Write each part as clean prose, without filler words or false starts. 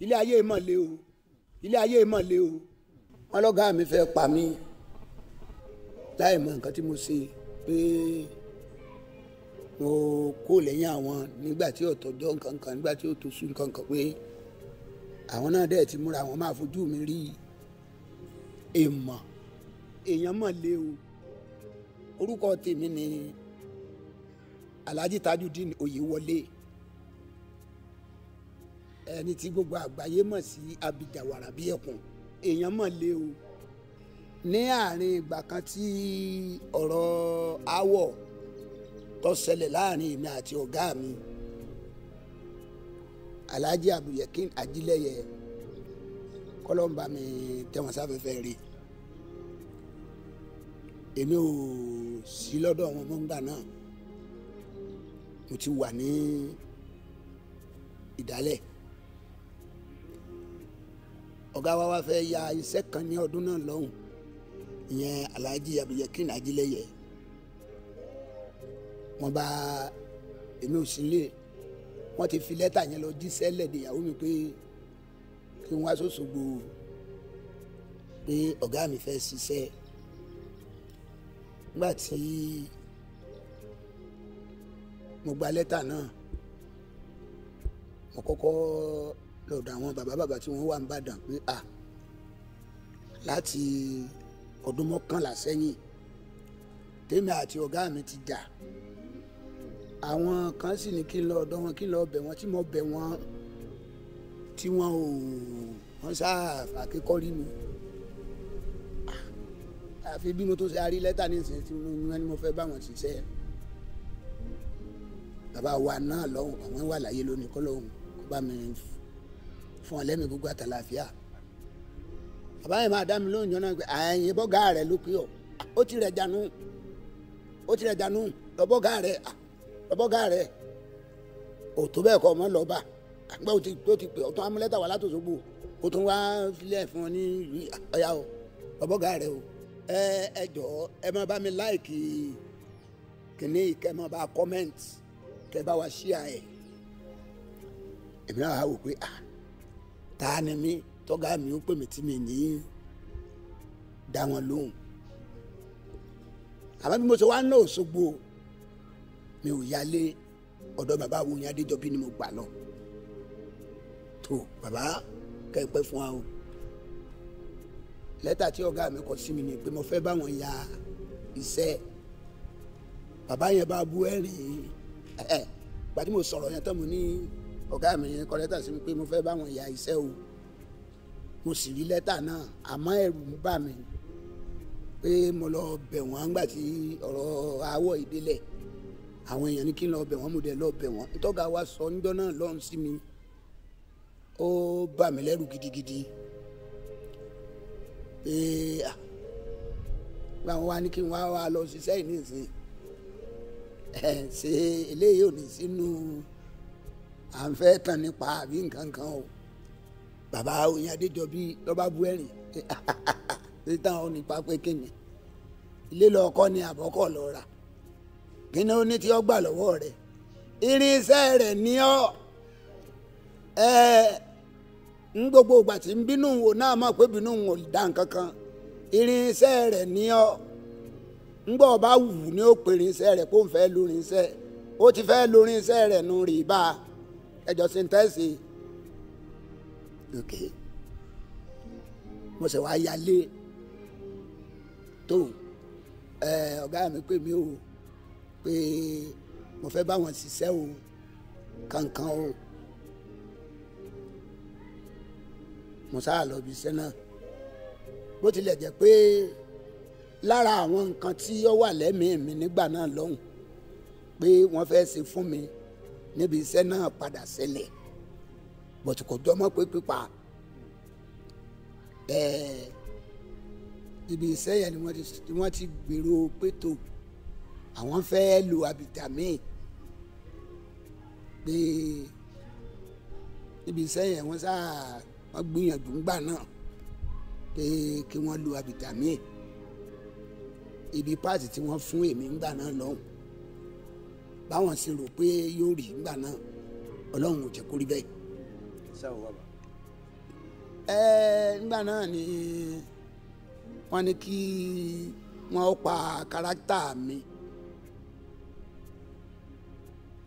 Ilé ayé mọ̀ lé o, ilé ayé mọ̀ lé o. Wọ́n lọ́gàá mi fẹ́ pa mí láì mọ nǹkan tí mo ṣe, pé mo kó lẹ́yìn àwọn nígbà tí ò tọ́jọ́ nǹkan kan, nígbà tí ò tó sùn nǹkan kan, pé àwọn náà dẹ̀ ti múra àwọn máa fojú mi rí èèmọ̀. Èèyàn mọ̀ lé o. Orúkọ tèmi ni Alhaji Tajudeen Oyewole, ẹni tí gbogbo àgbáyé mọ̀ sí Abijawara bí ẹkùn. Èèyàn mọ̀ lé o. Ní àárín ìgbà kan tí ọ̀rọ̀ aáwọ̀ tó ṣẹlẹ̀ láàrin èmi àti ọ̀gá mi Alhaji Abdulyekin Ajílẹ̀yẹ, kọ́lọ́mbà mi tẹ̀wọ̀n sáfẹ́fẹ́ rí, èmi ò sí lọ́dọ̀ wọn mọ́ ńgbà náà, mo ti wà ní ìdálẹ̀. Ọ̀gá wa wá fẹ́ ya iṣẹ́ kan ní ọdún náà lọ́hùn, ìyẹn Alhaji Abdulyekin Ajílẹ̀yẹ. Wọ́n bá èmi ò sí lé, wọ́n ti fi lẹ́tà yẹn lọ jíṣẹ́ lẹ́dẹ̀ ìyàwó mi pé kí n wá sọ́sọ́gbó, pé ọ̀gá mi fẹ́ ṣiṣẹ́. Nígbà tí mo gba lẹ́tà náà, mo kọ́kọ́ lọ́dọ̀ àwọn bàbá bàbá tí wọ́n wà ń Ìbàdàn pé à, láti ọdún 11 sẹ́yìn tèmi àti ọ̀gá mi ti jà, àwọn kan sì ní kí n lọ ọ̀dọ̀ wọn, kí n lọ bẹ̀ wọ́n, tí mo bẹ̀ wọ́n tí wọ́n ò, wọ́n sáà fàákékọ́rí mi. Àfi bí mo tó ṣe arí lẹ́tà nísìnyí tí wọ́n ní mo fẹ́ bá wọn ṣiṣẹ́. Bàbá wa náà lọ́hùn, àwọn wà láyé lónìí, kọ́ lọ́hùn kó bá mi fún ọ lẹ́mìí gbogbo àtàlàáfíà. Bàbá yẹn máa dá mi lóhùn jọ́nà pé àyìn bọ́gà rẹ̀ ló pé ọ́, ó ti rẹ̀ dànù, ó ti rẹ̀ dànù, lọ́bọ́gà rẹ̀, lọ́bọ́gà rẹ̀ ò tó bẹ́ẹ̀ kọ́ ọmọ lọ́ba. Àgbà ó ti pè ọ́ tún amúlẹ́tà wà látòṣogbo, ó tún wá filẹ̀ fún ọ ní ìlú ọ̀yà o, lọ́bọ́gà rẹ̀ o. Ẹ jọ̀ọ́, ẹ máa bá mi láìkì kìnní, kẹ́ máa bá kọ́mẹ́ǹtì, kẹ́ bá wa ṣíà ẹ̀. Èmi náà wò pé ah, ta ni mí tọ́gá mi ó pè mí tí mi ní dá wọn lóhùn. Àmọ́ bí mo ṣe wá ń ná Òṣogbo, mi ò yálé ọ̀dọ̀ bàbá wo yẹn Adéjọbí ni mo gbà lọ. Tó bàbá kẹ́ ẹ pẹ́ fún wa o. Lẹ́tà tí ọ̀gá mi kọ sí mi ni pé mo fẹ́ bá wọn ya iṣẹ́. Bàbá yẹn bá bú ẹ̀rín. Ẹ̀ gbà tí mo sọ̀rọ̀ yẹn tán, mo ní ọ̀gá mi yẹn kọ lẹ́tà sí mi pé mo fẹ́ bá wọn ya iṣẹ́ o. Mo sì rí lẹ́tà náà, àmọ́ ẹ̀rù ń bà mí pé mo lọ bẹ̀ wọ́n nígbà tí ọ̀rọ̀ aáwọ̀ ìdílẹ̀. Àwọn èèyàn ní kí n lọ bẹ̀ wọ́n, mo dẹ̀ lọ bẹ̀ wọ́n. Ntọ́ga wa sọ níjọ́ náà lọ́hùn sí mi, ó bà mí lẹ́rù gidigidi. Pé báwọn wá ní kí n wá wá lọ ṣiṣẹ́ yìí nísìnyí, ṣe eléyìí ò ní sínú à ń fẹ́ tàn nípa àbí nǹkan kan o. Bàbá Oyin Adéjọbí lọ́ba bú ẹ̀rín títàn ó nípa pé kíni ilé lọ kọ́ ni àbọ́kọ̀ lọ rà, kíni ó ní tí ó gbà lọ́wọ́ rẹ̀, irinṣẹ́ rẹ̀ ní ọ́. Ẹ ń gbogbo ìgbà tí ń bínú wò náà mọ̀ pé bínú wò dá nǹkan kan, irinṣẹ́ rẹ̀ ní ọ́. Ń gbọ́ ọba wù ní ó pè irinṣẹ́ rẹ̀ kó ń fẹ́ lórinṣẹ́, ó ti fẹ́ lórinṣẹ́ rẹ̀ nù rí bá ẹjọ́ sí ń tẹ́sí. Ok, mo sì wá yálé tó ọ̀gá mi pè mí o pé mo fẹ́ bá wọn ṣiṣẹ́ o kankan o. Mo sáà lọ bí iṣẹ́ náà, bó tilẹ̀ jẹ́ pé lára àwọn nǹkan tí ó wà lẹ́mìí mi nígbà náà lọ́hùn pé wọ́n fẹ́ ṣe fún mi níbi iṣẹ́ náà padà ṣẹlẹ̀, bọ̀tù kò jọmọ́ pé pípa ibi iṣẹ́ yẹn ni wọ́n ti gbèrò pé tó àwọn fẹ́ lo àbìtàmí, pé ibi iṣẹ́ yẹn wọ́n sáà wọ́n gbìyànjú ńgbà náà pé kí wọ́n lo àbìtàmí. Ibi páàtì tí wọ́n fún èmi ńgbà náà lọ́hùn, báwọn sì rò pé yóò rí ńgbà náà, Ọlọ́run ò jẹ́ kó rí bẹ́ẹ̀. Sáwọ bàbá. Nígbà náà ni wọ́n ní kí wọ́n pa kárátà mi.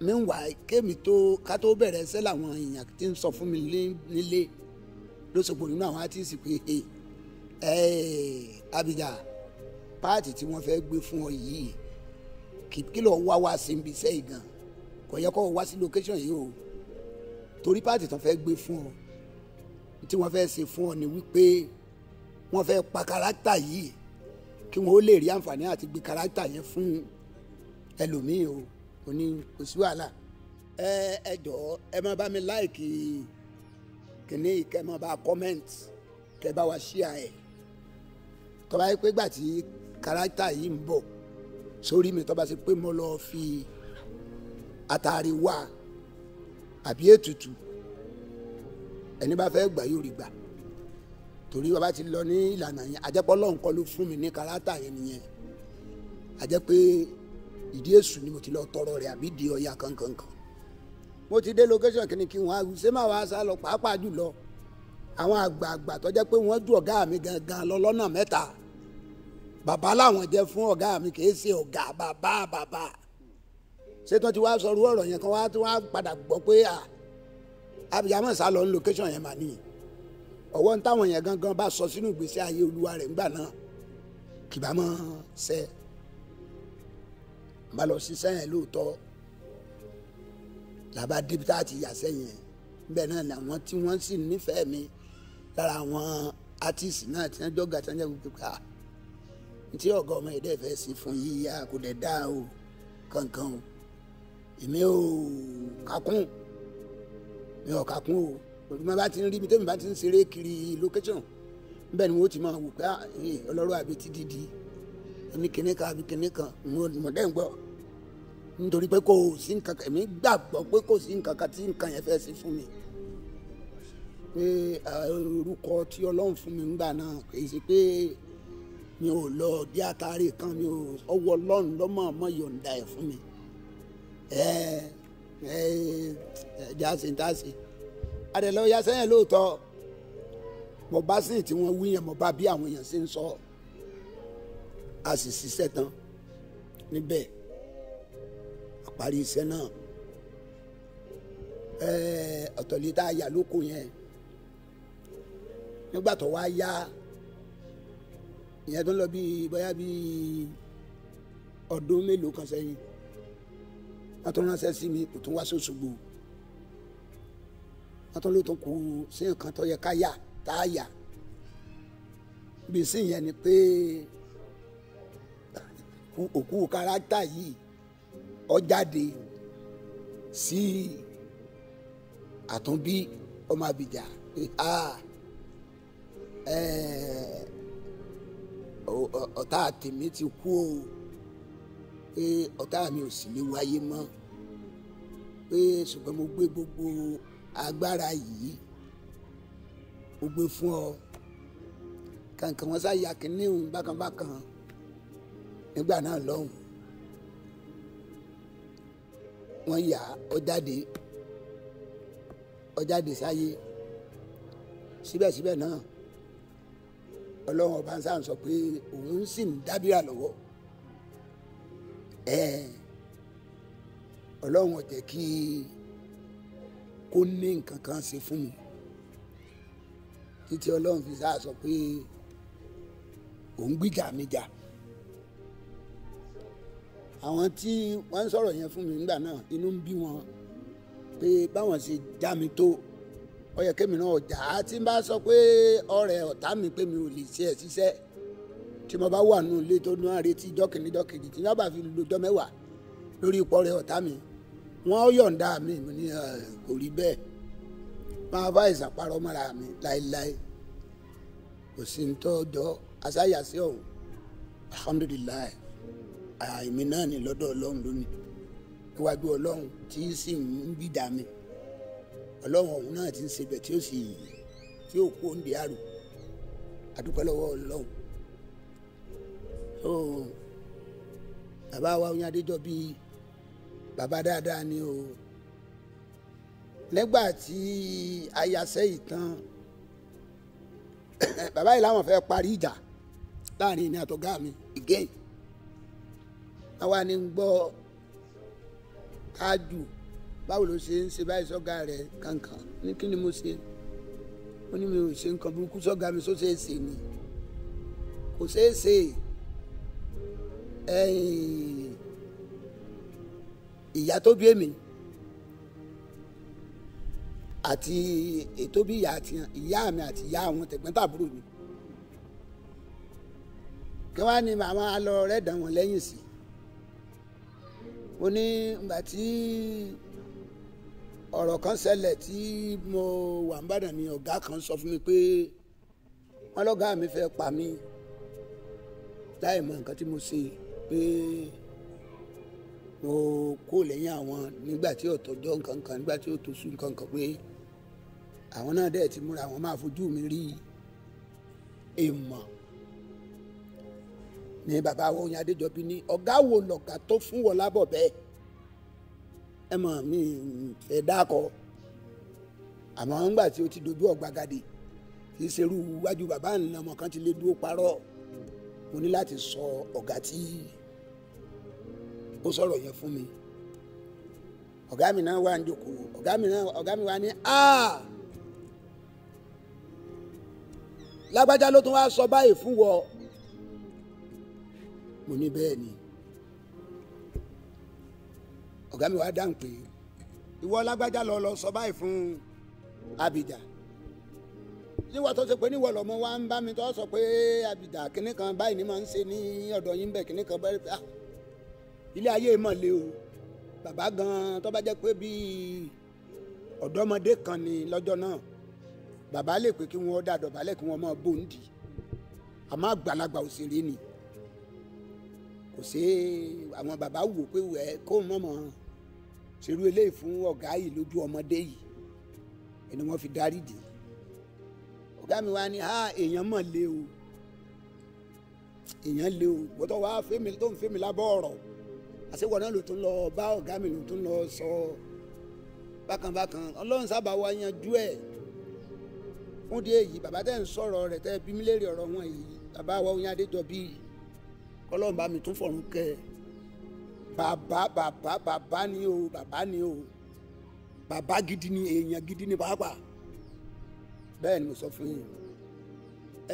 Meanwhile kémi tó ká tó bẹ̀rẹ̀ iṣẹ́ làwọn èèyàn ti ń sọ fún mi nílé lóṣogbo nínú àwọn átíìsì pé Abija páàtì tí wọ́n fẹ́ gbé fún ọ yìí kí lọ wá wá sí ibi iṣẹ́ yìí gan, kò yẹ kó wá sí location yìí o, torí páàtì tó fẹ́ gbé fún ọ tí wọ́n fẹ́ ṣe fún ọ ni wípé wọ́n fẹ́ pa kárátà yìí kí wọ́n ó lè rí àǹfààní àti gbé kárátà yẹn fún ẹlòmíì o. Kò ní kò sí wàhálà. Ẹ jọ̀ọ́ ẹ máa bá mi láìkì kìnní, kẹ máa bá comment, kẹ bá wa ṣíà ẹ. Tó bá yẹ pé gbà tí kárátà yìí ń bọ̀ sórí mi, tó bá ṣe pé mo lọ fi àtàrí wá àbí ètùtù, ẹni bá fẹ́ gbà yóò rí gbà, torí bàbá ti lọ ní ìlànà yẹn, àjẹpọ̀ Ọlọ́run kọ́ ló fún mi ní kárátà yẹn nìyẹn, àjẹ́ pé ìdí èṣù ni mo ti lọ tọrọ rẹ̀ àbí di ọya kankankan. Mo ti dé location kìíní kí wọ́n á ṣe máa wá sá lọ, pàápàá jùlọ àwọn àgbààgbà tó jẹ́ pé wọ́n ju ọ̀gá mi gangan lọ lọ́nà mẹ́ta. Bàbá làwọn jẹ́ fún ọ̀gá mi, kì í ṣe ọ̀gá bàbá bàbá. Ṣé tó ti wá sọ irú ọ̀rọ̀ yẹn kan wá tó wá padà gbọ́ pé Abija mọ̀ sá lọ ní location yẹn mà ní. Ọwọ́ ń táwọn yẹn gangan bá sọ sínú ìgbésí ayé olúwa rẹ̀ ńgbà náà kì bá mọ̀ ṣe. Bá lọ ṣiṣẹ́ yẹn lóòótọ́, làbá débi tá a ti yàṣẹ́ yẹn bẹ́ẹ̀ náà làwọn tí wọ́n sì nífẹ̀ẹ́ mi lára àwọn átíìsì náà tí wọ́n jọ́gà tí wọ́n jẹ́ gbogbo ká tí ọ̀gá ọmọ ẹ̀dẹ́ fẹ́ sí fún yíyá kò dẹ̀ dá o kankan o, èmi ò kakún, mi ò kakún o. Olùmọ̀ bá ti ń rí mi tẹ́mi bá ti ń ṣeré kiri location bẹ́ẹ̀ ni wọ́n ti máa wò pé ọlọ́rọ̀ àbí ti dídí ní kinní kan àbí kinní kan, mo dẹ́ ń gbọ́ nítorí pé kò sí nǹkan kan, èmi gbàgbọ́ pé kò sí nǹkan kan tí nǹkan yẹn fẹ́ sí fún mi, pé orúkọ tí Ọlọ́run fún mi ńgbà náà kì í ṣe pé mi ò lọ dí àtàrí kan, mi ò ọwọ́ Ọlọ́run lọ́mọ ọmọ yọ̀ǹda ẹ̀ fún mi. Ẹ ẹ ẹ jáse jáse adẹ̀lọ́ ya sẹ́yìn lóòótọ́, mo bá sì tí wọ́n wí yẹn, mo bá bí àwọn èèyàn ṣe ń sọ, a sì ṣiṣẹ́ tán níbẹ̀, àparí iṣẹ́ náà. Ọ̀tọ̀lẹ́ tá a yà lóko yẹn nígbà tó wá yá ìyẹn tó ń lọ bíi bóyá bíi ọdún mélòó kan sẹ́yìn, wọ́n tún ránṣẹ́ sí mi, kò tún wá sóṣogbo, wọ́n tún ló tún kù sí nǹkan tó yẹ ká yà tá a yà bí sí yẹn ni pé òkú kárátà yìí ó jáde sí àtúnbí ọmọ Abija, ọ̀tá tèmi ti kú o, pé ọ̀tá mi ò sì lè wáyé mọ́, pé ṣùgbọ́n mo gbé gbogbo agbára yìí mo gbé fún ọ kankan. Wọn sáyà kínní òun bákan bákan nígbà náà lọ́hùn, wọ́n yà ó jáde, ó jáde sáyé. Síbẹ̀síbẹ̀ náà Ọlọ́run ọba ń sáà sọ pé òun sì ń dábìrà lọ́wọ́. Ọlọ́run ò jẹ́ kí kó ní nǹkan kan ṣe fún mi títí Ọlọ́run fi sáà sọ pé òun gbìjà mi jà. Àwọn tí wọ́n ń sọ̀rọ̀ yẹn fún mi nígbà náà inú ń bí wọn pé báwọn ṣe já mi tó, ó yẹ kémi náà ọjà á tí n bá sọ pé ọ̀rẹ́ ọ̀tá mi pé mi ò lè ṣe ẹ̀ ṣiṣẹ́ tí mo bá wà nù ilé tó ní àrètí jọ́kìnní jọ́kìnní tí wọ́n bá fi lọ́jọ́ mẹ́wàá lórí ipò ọ̀rẹ́ ọ̀tá mi, wọ́n yọ̀ǹda mi. Mo ní kò rí bẹ́ẹ̀, máa bá ìsàpárọ̀ mọ́ra mi láéláé, kò sí ní tọ́jọ́ aṣáyàsí ọ̀hún. Alhamdulilayi, àìmí náà ní lọ́dọ̀ Ọlọ́run lónìí, níwájú Ọlọ́run tí sì ń gbìjà mi, Ọlọ́run ọ̀hún náà ti ń ṣe bẹ̀ tí ó sì tí ó kú òǹdí àrò, àdúpẹ́ lọ́wọ́ Ọlọ́run. So bàbá wa Oyin Adéjọbí bàbá dáadáa ni o. Nígbà tí ayasẹ́ ìtàn Bàbá yìí làwọn fẹ́ parí ìjà láàrin ìní àtọ̀gá mi again. Àwa ni ń gbọ́ Tájù, báwo ló ṣe ń ṣe báyìí sọ́gá rẹ̀ kankan? Ní kí ni mo ṣe? Ó ní mi ò ṣe nǹkan burúkú sọ́gá mi, sóṣè ṣe ni kò ṣeé ṣe. Ìyá tó bí èmi àti ètò bí ìyá àti ìyá mi àti ìyá àwọn tẹ̀gbọ́n-tàbúrò mi, kí wọ́n á ní màmá lọ rẹ̀ dàn wọ́n lẹ́yìn sí. Mo ní ìgbà tí ọ̀rọ̀ kan ṣẹlẹ̀ tí mo wà ń bàdàn ni ọ̀gá kan sọ fún mi pé wọ́n lọ́gàá mi fẹ́ pa mí láì mọ nǹkan tí mo ṣe, pé mo kó lẹ́yìn àwọn nígbà tí ò tọ́jọ́ nǹkan kan, nígbà tí ò tó sùn nǹkan kan, pé àwọn náà dẹ̀ ti múra àwọn máa fojú mi rí èèmọ̀. Ní bàbá Oyin Adéjọbí ní ọ̀gá wo lọ̀gá tó fún wọn lábọ̀ bẹ́ẹ̀? Ẹ mọ̀ mi fẹ́ dákọ̀, àmọ́ ńgbà tí o ti dojú ọ̀gbagadè kì í ṣerú wájú bàbá ńlá ọmọ kan ti lè dúró parọ́. Mo ní láti sọ ọ̀gá tí ó sọ̀rọ̀ yẹn fún mi. Ọ̀gá mi náà wà ń jókòó, ọ̀gá mi wà ní a lágbájá ló tún wá sọ báyìí fún wọ. Mo ní bẹ́ẹ̀ ni. Ọ̀gá mi wá dáhùn pé ìwọ lágbájá lọ lọ sọ báyìí fún Abidjan, níwọ tó ṣe pé níwọ lọmọ wa ń bá mi tó sọ pé Abidjan kínní kan báyìí ni máa ń ṣe ní ọ̀dọ̀ yín bẹ́ẹ̀ kínní kan báyìí. Ilé ayé mọ̀ lé o. Bàbá gan tó bá jẹ́ pé bíi ọ̀dọ́mọdé kan ni lọ́jọ́ náà, bàbá lè pé kí wọ́n dá dọ̀bálẹ̀ kí wọ́n máa bòǹdì, àmọ́ àgbàlagbà òṣèré ni kò sí. Àwọn bàbá wò pé wẹ́ kó mọ̀mọ́ ṣerú eléyìí fún ọ̀gá yìí lójú ọmọdé yìí, ẹni wọ́n fi dárí dì. Ọ̀gá mi wá ní ha èèyàn mọ̀ lé o, èèyàn lé o, gbọ́dọ̀ wá fẹ́mi tó ń fẹ́mi lábọ́ ọ̀rọ̀ àṣewọ̀ náà ló tún lọ bá ọ̀gá mi ló tún lọ sọ bákan bákan. Ọlọ́run sábà wá yanjú ẹ̀. Fún díẹ̀ yìí bàbá tẹ́ ń sọ̀rọ̀ rẹ̀ tẹ́ bí mi léèrè ọ̀rọ̀ wọn yìí, bàbá wa Oyin Adéjọbí, kọ́lọ́run bá mi tún fọ̀run kẹ́. Bàbá bàbá bàbá ni o, bàbá ni o, bàbá gidi ni, èèyàn gidi ni pàápàá. Bẹ́ẹ̀ ni mo sọ fún yín.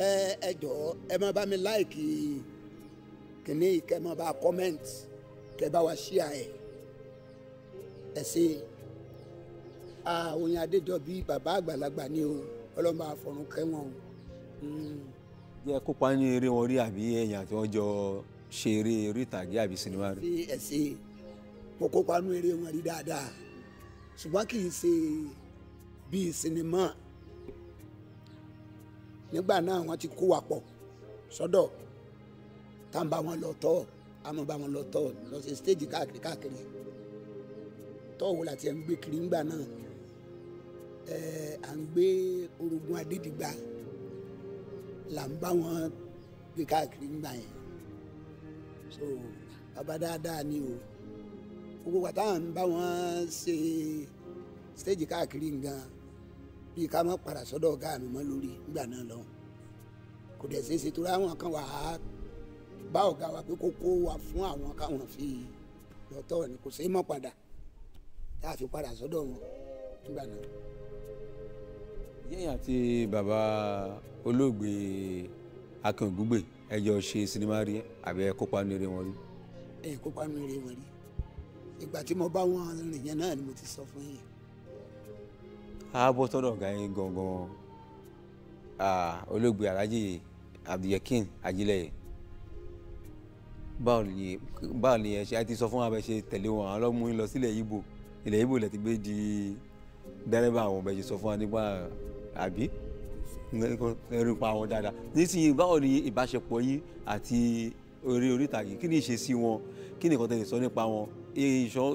Ẹ ẹ jọ̀ọ́ ẹ má bá mi láìkì kìnní, kẹ́ má bá comment, kẹ́ bá wa ṣíà ẹ. Ẹ ṣe Oyin Adéjọbí bàbá àgbàlagbà ni o, Ọlọ́run bá fọ̀run kẹ́ wọn o. Jẹ́ kópa ní eré wọn rí àbí ẹ̀yìn àti wọ́n jọ ṣe eré orí ìtàgé àbí sinimá rí? Ẹ ṣe mo kópa ní eré wọn rí dáadáa, ṣùgbọ́n kì í ṣe bíi sinimá. Nígbà náà wọ́n ti kó wa pọ̀ sọ́dọ̀ tá à ń bá wọn lọ tọ́, a máa bá wọn lọ tọ́ lọ sí stéèjì káàkiri káàkiri. Tọ́ wo láti ẹ̀ ń gbé kiri ńgbà náà? À ń gbé Orogún Adédìgbà là ń bá wọn gbé káàkiri ńgbà yẹn. So bàbá dáadáa ni o. Gbogbo wa táwọn ń bá wọn ṣe stéèjì káàkiri nǹkan bíi ká má padà sọ́dọ̀ ọ̀gá mi mọ́ lórí nígbà náà lọ. Kò dẹ̀ ṣeé ṣe torí àwọn kan wà á bá ọ̀gá wa pé kó kó wa fún àwọn káwọn fi lọ́tọ̀ ni, kò ṣeé mọ́ padà tá a fi padà sọ́dọ̀ wọn nígbà náà. Yẹ́yìn àti bàbá olóògbé Akin Ògúngbè ẹ jọ ṣe sinimá rí àbí ẹ kópa nínú eré wọn rí? Ẹ kópa nínú eré wọn rí. Ìgbà tí mo bá wọn rìn yẹn náà ni mo ti sọ fún yín. A bọ́ sọ́dọ̀ ọ̀gá yín gangan, olóògbé Alhaji Abdulyakin Ajílẹ̀yẹ. Báwo ni ẹ ṣe ti sọ fún wa bẹ ṣe tẹ̀lé wọn, àwọn ọlọ́mú yín lọ sílẹ̀ Ìgbò, ilẹ̀ Ìgbò lẹ ti gbé di dẹ́rẹ́bà àwọn bẹ ṣe sọ fún wa nípa àbí ẹrù pa àwọn dáadáa. Nísìnyí báwo ni ìbáṣepọ̀ yín àti orí orí ìtàgé, kí ni ìṣesí wọn, kí ni nǹkan tẹ́ lè sọ nípa wọn,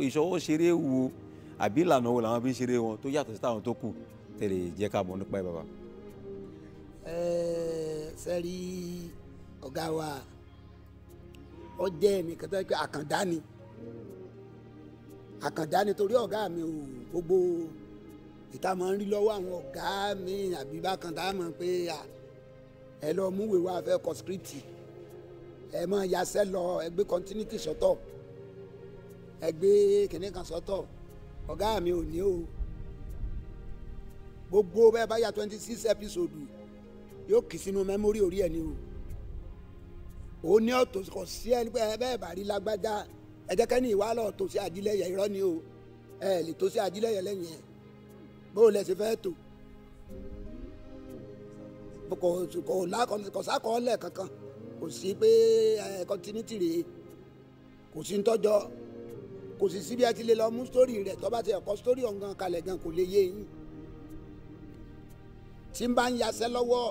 ìṣọwọ́ ṣeré wo àbí ìlànà wo làwọn fi ń ṣeré wọn tó yàtọ̀ sí táwọn tó kù tẹ̀lé jẹ́ ká mọ̀ nípa ẹ̀ bàbá. Sẹ́rí ọ̀gá wa ó jẹ́ ẹnìkan tó yẹ pé àkàndá ni, àkàndá ni torí ọ̀gá mi ò gbogbo ìta máa ń rí lọ́wọ́ àwọn ọ̀gá mi àbí bákan tá a mọ̀ pé Ẹ lọ múwèé wá fẹ́ kọ script, ẹ mọ yasẹ́ lọ, ẹ gbé continuity sọ́tọ̀, ẹ gbé kìnìún kan sọ́tọ̀. Ọ̀gá mi ò ní o. Gbogbo bẹ́ẹ̀ bá ya 26 episode yóò kì sínú mẹ́mórì orí ẹ̀ ni o. Ó ní ọ̀tọ̀ kò sí ẹni pé bẹ́ẹ̀ bá rí lágbájá ẹ jẹ́ kẹ́ni ìwà lọ tó sí Ajílẹ̀yẹ, irọ́ ni o. Ẹ lè tó sí Ajílẹ̀yẹ lẹ́yìn ẹ̀, bó o lẹ̀ ṣe fẹ́ tó kò sákọọ́lẹ̀ kankan, kò sí pé continuity rèé, kò sí ntọ́jọ́, kò sí síbi ẹ ti lè lọ mú sítórì rẹ̀. Tó bá ti ẹ̀kọ́ sítórì ọ̀ngàn kalẹ̀ gan kò lè yé yín. Tí n bá ń yasẹ́ lọ́wọ́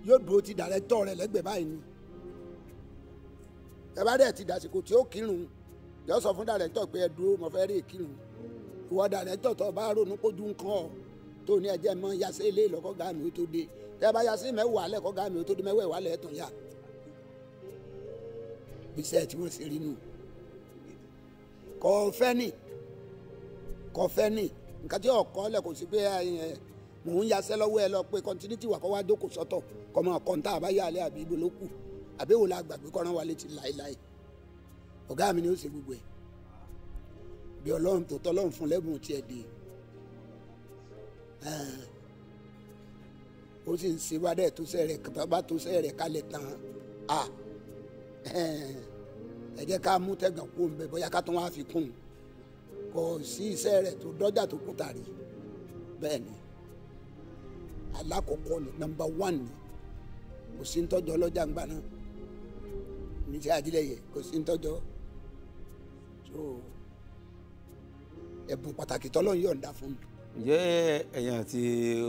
yóò dúró ti dàrẹ́tọ̀ rẹ̀ lẹ́gbẹ̀ẹ́ báyìí ni. Ẹ bá dẹ̀ ti dàsìkò tí ó kírun, yóò sọ fún dàrẹ́tọ̀ pé ẹ dúró, mo fẹ́ rí kírun. Ìwọ dàrẹ́tọ̀ tó bá ronú kójú nǹkan ọ tó ní ẹjẹ́ mọ́ yasẹ́ ilé ìlọ́kọ́ gá mi ó tó dé. Tẹ́ bá yasẹ́ mẹ́wàá lẹ́kọ́ gá mi ó tó dé, mẹ́wàá lẹ́ẹ̀ tún yá. Iṣẹ́ tí wọ́n ṣe rí nù. Kò fẹ́ ní nǹkan tí ọkọ lẹ kò sí pé mò ń yasẹ́ lọ́wọ́ ẹ lọ pé continuity wà kọ́ wá jókòó sọ́tọ̀ kọ́ mọ kọ́ńtà àbáyá alẹ́ àbí ibo ló kù àbí wò la gbàgbé kọ́ran wa létí láéláé. Ọ̀gá mi ni ó ṣe gbogbo ẹ̀ bí Ọlọ́run tó tọ́lọ́run fún lẹ́bùn tiẹ̀ dé. Ó sì ń ṣe wádẹ́ tó sẹ́ rẹ̀ bá tó sẹ́ rẹ̀ kalẹ̀ tán. Ẹ jẹ́ ká mú tẹ̀gàn kú òun bẹ́ẹ̀ bóyá ká tún wá fi kún un. Kò sí iṣẹ́ rẹ̀ tó dọ́jà tó kú tàrí. Bẹ́ẹ̀ ni alákọ̀ọ́kọ́ ni nọ́mbà 1 ni. Kò sí ń tọ́jọ́ ọlọ́jà ń gbà náà ní ti Ajílẹ̀yẹ, kò sí ń tọ́jọ́. So ẹ̀bùn pàtàkì tọ́lọ́run yọ̀ǹda fún mi. Ǹjẹ́ ẹ̀yin àti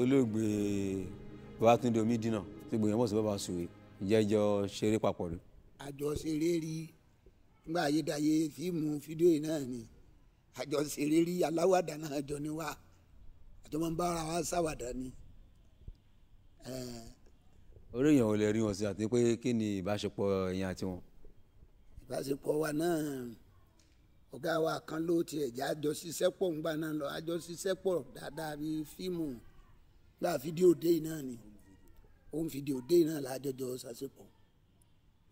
olóògbé Babátúndé Omídínà tí gbòyàn mọ̀ sí Bàbá Sùwé, ǹjẹ́ ẹ jọ ṣeré papọ̀ rí? Àjọṣeré rí nígbà ayédáyé fíìmù fídíò yìí náà ni àjọṣeré rí. Aláwàdà náà jọ ní wa, àjọ máa ń bá ara wa ṣàwàdà ni. Orí èèyàn ò lè rí wọn sí, àti pé kí ni ìbáṣepọ̀ ẹ̀yin àti wọn? Ìbáṣepọ̀ wa náà, ọ̀gá wa kan ló tiẹ̀ jẹ́ àjọṣiṣẹ́ pọ̀ ńgbà náà lọ, àjọṣiṣẹ́ pọ̀ dáadáa bí fíìmù gbà fídíò dé yìí náà ni. Òun fídíò dé yìí náà lájọjọ ṣàṣepọ̀.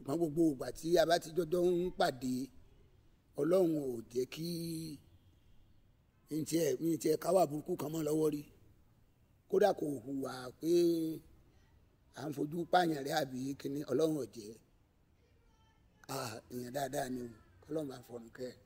Ṣùgbọ́n gbogbo ìgbà tí a bá ti jọjọ ń pàdé, Ọlọ́run ò jẹ́ kí n tiẹ̀ káwà burúkú kan mọ́ lọ́wọ́ rí. Kódà kò hùwà pé à ń fojú pààyàn rẹ̀ àbí kíní, Ọlọ́run ò jẹ́. Èèyàn dáadáa ni o, Ọlọ́run bá fọ̀rùn kẹ́ ẹ̀.